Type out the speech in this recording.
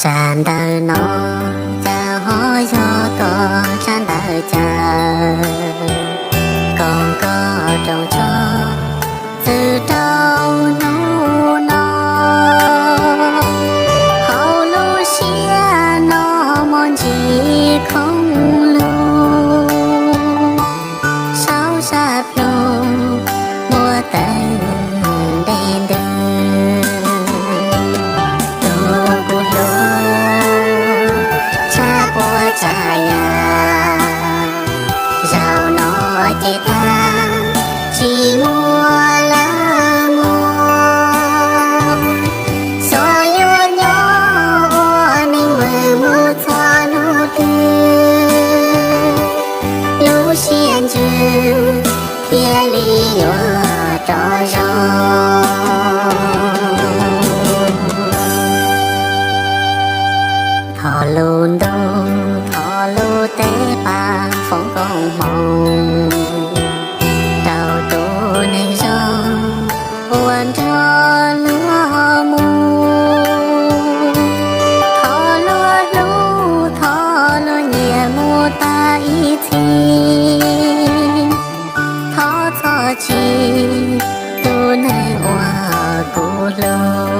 Tsab ntawv no cas ho yog koj tsab ntawv caw, kom koj roos tso txwv rau hnub no. Hauv lub siab no muaj ntsis khoob lug, saub sab plhu muaj tawg dej ntws. Tus kuv hlub, tshaj puas tsav yam, zaum no ces tag tsis muaj lawm mog. Xyov yuav nyob ua neeg vwm mus txog hnub twg, lub siab ntsws thiaj li yuav rov zoo. Thov lub ntuj thov lub teb pab foom koob hmoov rau tus neeg zoo uas nrog luag mus. Thov luag hlub thov luag nyiam mus tag ib txhis. Thov txhob tsim tus neeg uas kuv hlub.